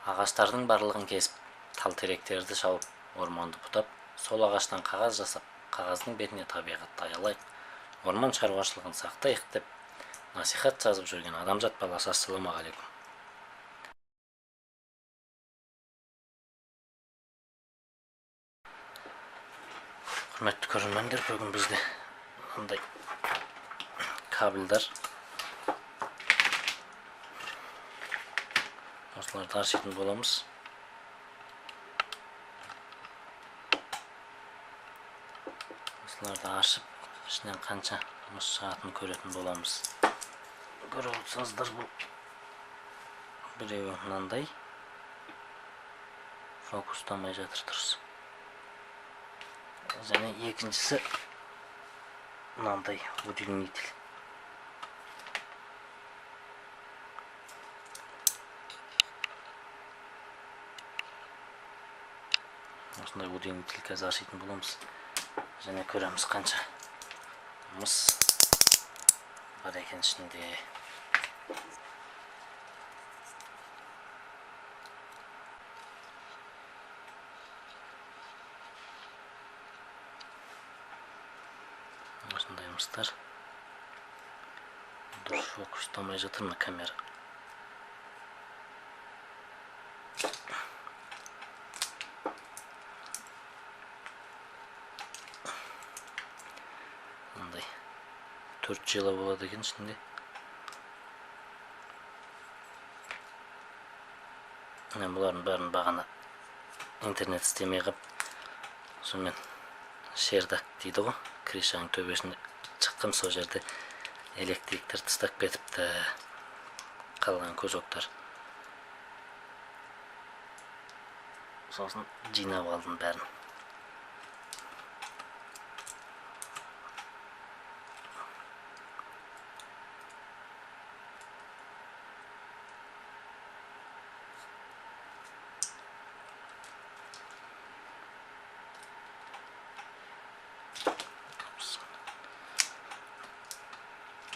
Ағаштардың барлығын кесіп, тал теректерді шауып, орманды бұтап, сол ағаштан қағаз жасап, қағаздың бетіне табиғатты аялайық, орман шаруашылығын сақтайық деп насихат жазып жүрген адамзат баласы, ассалаумағалейкум. Құрметті көрермендер, бүгін бізде мынандай кабельдар, осыларды аршитын боламыз. Осыларды аршып, ішінен қанша мыс шығатынын көретін боламыз. Көріп отырсаңыздар, бұл біреуі мынандай, фокустамай жатыр дұрыс. Және екіншісі мынандай удлинитель. Осындай удлинитель қазір аршитын боламыз. Және көреміз қанша мыс бар екен ішінде. Осындай мыстар. Дұрыс фокустамай жатыр мына камера. Мындай 4 жила болады екен ішінде. Міне, бұлардың бәрін бағана интернет істемей қап, сонымен чердак дейді ғой, крышаның төбесіне шықтым, сол жерде электриктер тастап кетіпті, қалған кусоктар. Сосын жинап алдым бәрін.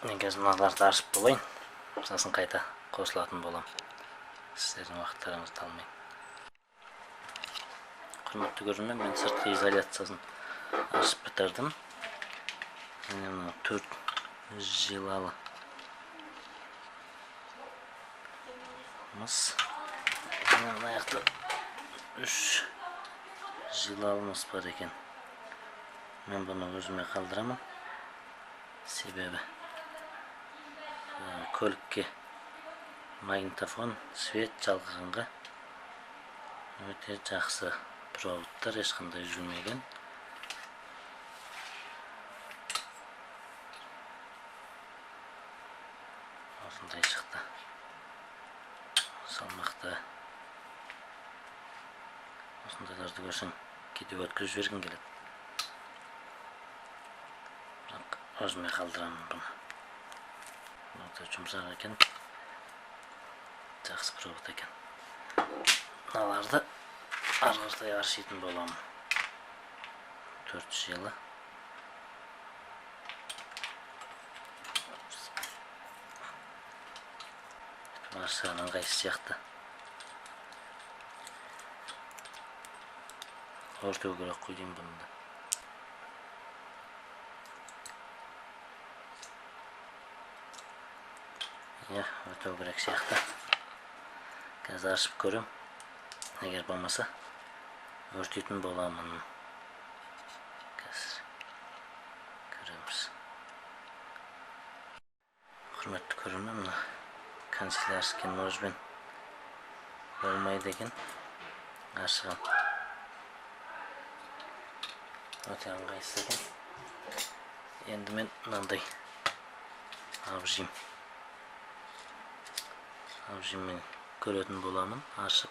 Мен қазір мыналарды ашып болайын, сосын қайта қосылатын боламын. Сіздердің уақыттарыңызды алмайын. Құрметті көрермен, мен сыртқы изоляциясын ашып бітірдім. Міне, мынау 4 жилалы мыс. Міне, мына жақта 3 жилалы мыс бар екен. Мен бұны өзіме қалдырамын. Себебі көлікке магнитофон, свет жалғағанға өте жақсы. Проводтар ешқандай үзілмеген. Осындай шықты. Салмақты. Осындайларды көрсең, кейде өткізіп жібергің келеді. Бірақ өзіме қалдырамын бұны. Өте жұмсақ екен, жақсы провод екен. Мыналарды ары қаратай аршитын боламын. 4 жылы. Аршыған ыңғайсыз сияқты. Өртеу керек қой деймін бұны да. Иә, өтеу керек сияқты. Қазір ашып көрем. Егер болмаса, өртейтін боламын. Қазір көреміз. Құрметті көрермен, мына канцелярский ножбен болмайды екен. Ашыған. Өте ыңғайсыз екен. Енді мен мынандай обжим. Обжиммен көретін боламын, ашып.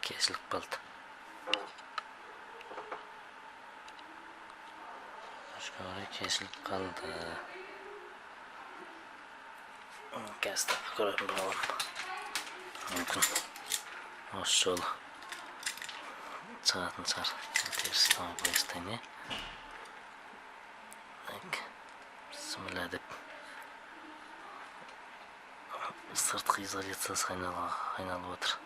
Кесіліп қалды. Өкінішке орай, кесіліп қалды. Қазір тағы көретін боламын. Мүмкін, осы жолы шығатын шығар. Теріс былай ұстайын, иә. Так, бісміллә деп. Сыртқы изоляциясы айналып отыр.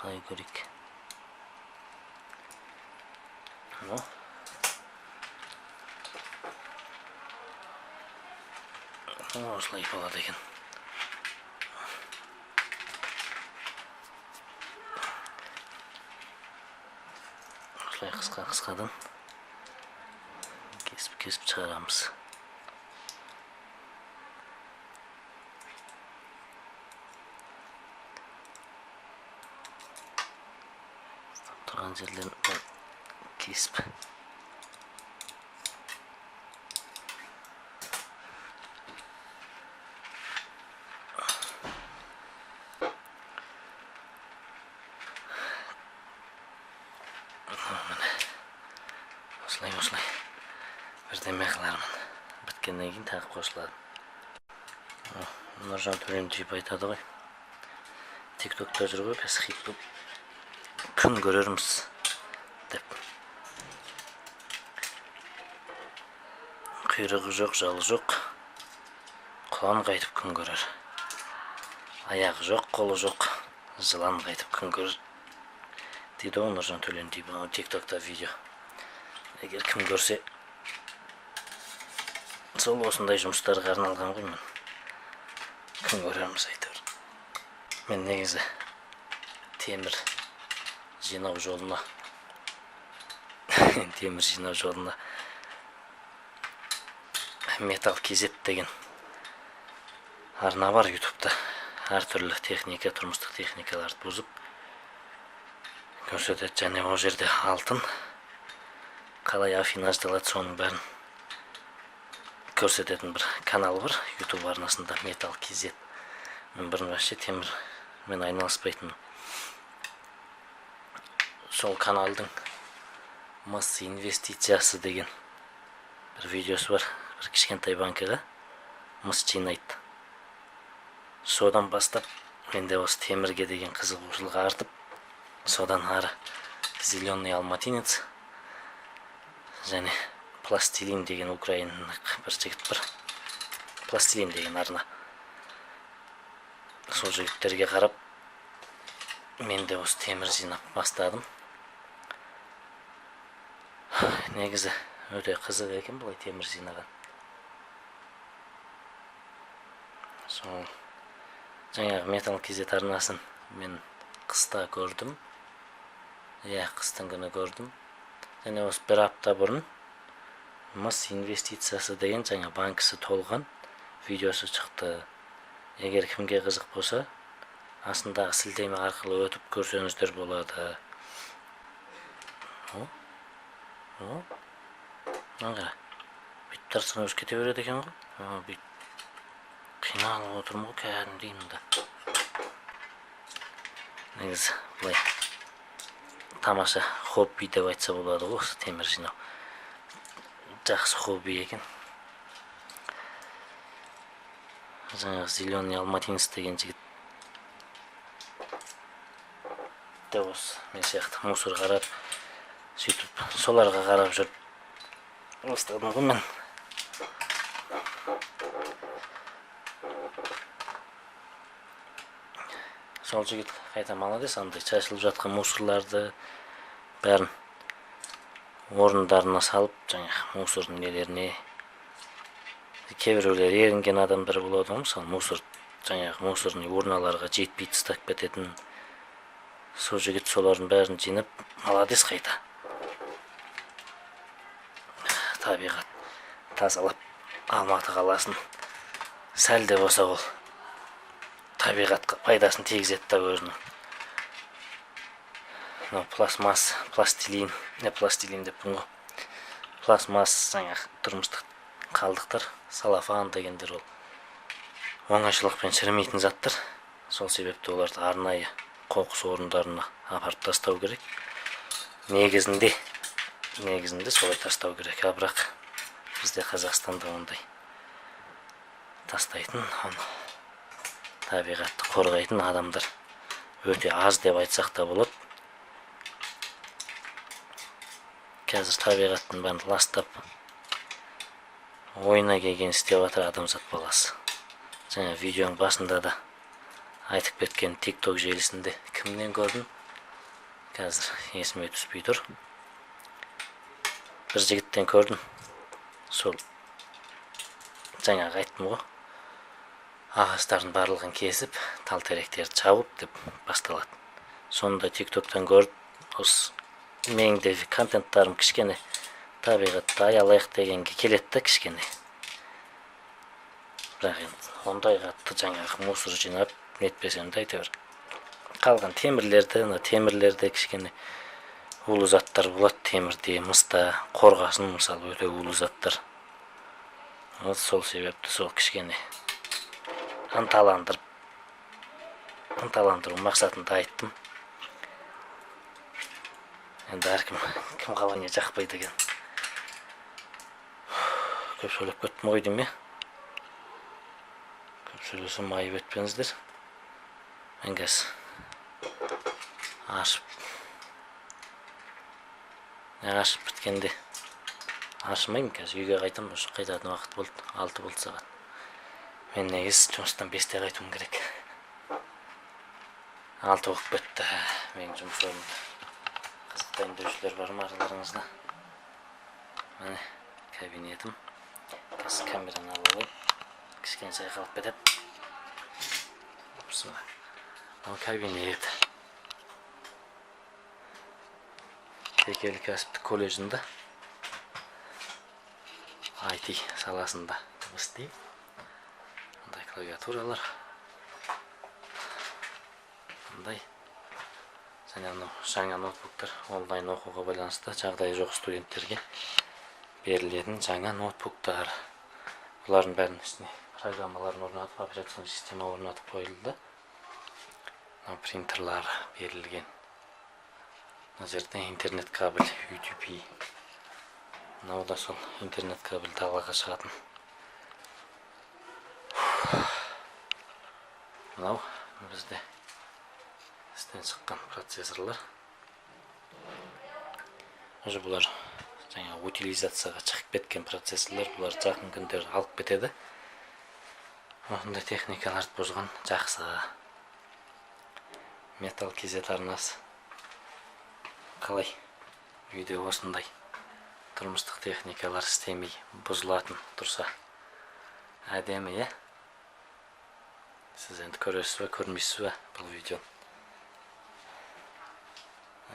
Былай көрейік. Ну, осылай болады екен. Осылай қысқа қысқадан кесіп кесіп шығарамыз. Ұстап тұрған жерлерін былай кесіп. Міне, осылай осылай бірдеме қылармын. Біткеннен кейін тағы қосылады. Нұржан Төлендиев айтады ғой, Тик Токта жүр ғой қазір хит болып, күн көрерміз деп. Құйрығы жоқ, жалы жоқ құлан қайтып күн көрер, аяғы жоқ, қолы жоқ жылан қайтып күн көрер дейді ғой Нұржан Төлендиев. Анау Тик Токта видео, егер кім көрсе, сол осындай жұмыстарға арналған ғой. Мен күн көрерміз әйтеуір. Мен негізі темір жинау жолына Металл KZ деген арна бар Ютубта. Әртүрлі техника, тұрмыстық техникаларды бұзып көрсетеді және ол жерде алтын қалай афинаждалады, соның бәрін көрсететін бір канал бар Ютуб арнасында, Металл KZ. Мен бұрын вообще темірмен айналыспайтынмын. Сол каналдың «Мыс инвестициясы» деген бір видеосы бар. Бір кішкентай банкаға мыс жинайды. Содан бастап менде осы темірге деген қызығушылық артып, содан ары Зеленый Алматинец және Пластилин деген украиндық бір жігіт бар, Пластилин деген арна. Сол жігіттерге қарап, мен де осы темір жинап бастадым. Негізі өте қызық екен былай темір жинаған. Сол жаңағы Металл KZ арнасын мен қыста көрдім, иә, қыстың күні көрдім. Және осы бір апта бұрын «Мыс инвестициясы» деген жаңа банкісі толған видеосы шықты. Егер кімге қызық болса, астындағы сілтеме арқылы өтіп көрсеңіздер болады. О, о, мына қара, бүйтіп тартсаң, өзі кете береді екен ғой. Бүйтіп қиналып отырмын ғой кәдімгідей мында. Негізі былай тамаша хобби деп айтса болады ғой. Осы темір жинау жақсы хобби екен. Жаңағы Зеленый Алматинец деген жігіт те осы мен сияқты мусор қарап, сөйтіп соларға қарап жүріп бастадым ғой мен. Сол жігіт қайта молодец, андай шашылып жатқан мусорларды бәрін орындарына салып, жаңағы мусордың нелеріне. Кейбіреулер ерінген адамдар болады ғой, мысалы, мусор, жаңағы мусорный урналарға жетпей тастап кететін. Сол жігіт солардың бәрін жинап, молодец, қайта табиғат тазалап, Алматы қаласын сәл де болса ол табиғатқа пайдасын тигізеді да өзінің. Мынау пластмасс, пластилин, не пластилин деппін ғой. Пластмасс жаңағы тұрмыстық қалдықтар, салафан дегендер ол оңайшылықпен шірімейтін заттар. Сол себепті оларды арнайы қоқыс орындарына апарып тастау керек. Негізінде солай тастау керек. А бірақ бізде Қазақстанда ондай тастайтын, табиғатты қорғайтын адамдар өте аз деп айтсақ та болады. Қазір табиғаттың бәрін ластап, ойына келген істеп жатыр адамзат баласы. Жаңа видеоның басында да айтып кеткен TikTok желісінде кімнен көрдім? Қазір есіме түспей тұр. Бір жігіттен көрдім. Сол жаңағы айттым ғой. Ағаштардың барлығын кесіп, тал теректерді шауып деп басталады. Соны да TikTok'тан көріп, осы менің де контенттарым кішкене табиғатты аялайық дегенге келеді да кішкене. Бірақ енді ондай қатты жаңағы мусор жинап нетпесем де әйтеуір қалған темірлерді, ана темірлерде кішкене улы заттар болады, темірде, мыста, қорғасын мысалы өте улы заттар. Вот сол себепті сол кішкене ынталандыру мақсатында айттым. Енді әркім кім қалай не жақпайды екен. Көп сөйлеп кеттім ғой деймін, көп сөйлесем айып етпеңіздер. Мен қазір ашып біткенде ашымаймын, қазір үйге қайтамын, уже қайтатын уақыт болды, 6 болды сағат. Мен негізі жұмыстан 5-те қайтуым керек. 6 болып кетті. Менің жұмыс орнымда қызықтайын деушілер бар ма араларыңызда? Міне кабинетім. Қазір камераны алып алайын. Кішкене шайқалып кетеді. Мынау кабинет. Текелі кәсіптік колледжінде IT саласында жұмыс істеймін. Мындай клавиатуралар. Мындай және мынау жаңа ноутбуктар, онлайн оқуға байланысты жағдайы жоқ студенттерге берілетін жаңа ноутбуктар. Бұлардың бәрінің үстіне программаларын орнатып, операционный система орнатып қойылды. Мынау принтерлар берілген. Мына жерде интернет кабель UTP. Мынау да сол интернет кабель далаға шығатын. Мынау бізде істен шыққан процессорлар. Уже бұлар жаңа утилизацияға шығып кеткен процессорлар, бұлар жақын күндері алып кетеді. Осындай техникаларды бұзған жақсы. Металл KZ арнасы. Қалай үйде осындай тұрмыстық техникалар істемей бұзылатын тұрса әдемі, е? Сіз енді көресіз бе, көрмейсіз бе бұл видеоны?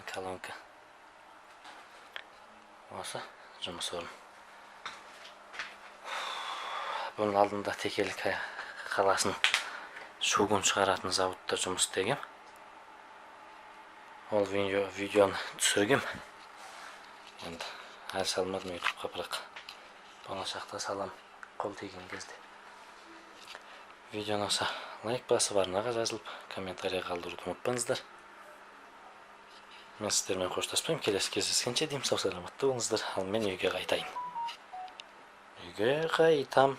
Колонка. Осы жұмыс орны. Бұның алдында Текелі қаласының шугун шығаратын зауытта жұмыс істегем. Ол видеоны түсіргем. Енді әлі салмадым ютубқа, бірақ болашақта салам қол тиген кезде. Видеоны ұнаса лайк басып, арнаға жазылып, комментарий қалдыруды ұмытпаңыздар. Мен сіздермен қоштаспаймын. Келесі кездескенше деймін. Сау саламатта болыңыздар. Ал мен үйге қайтайын. Үйге қайтам.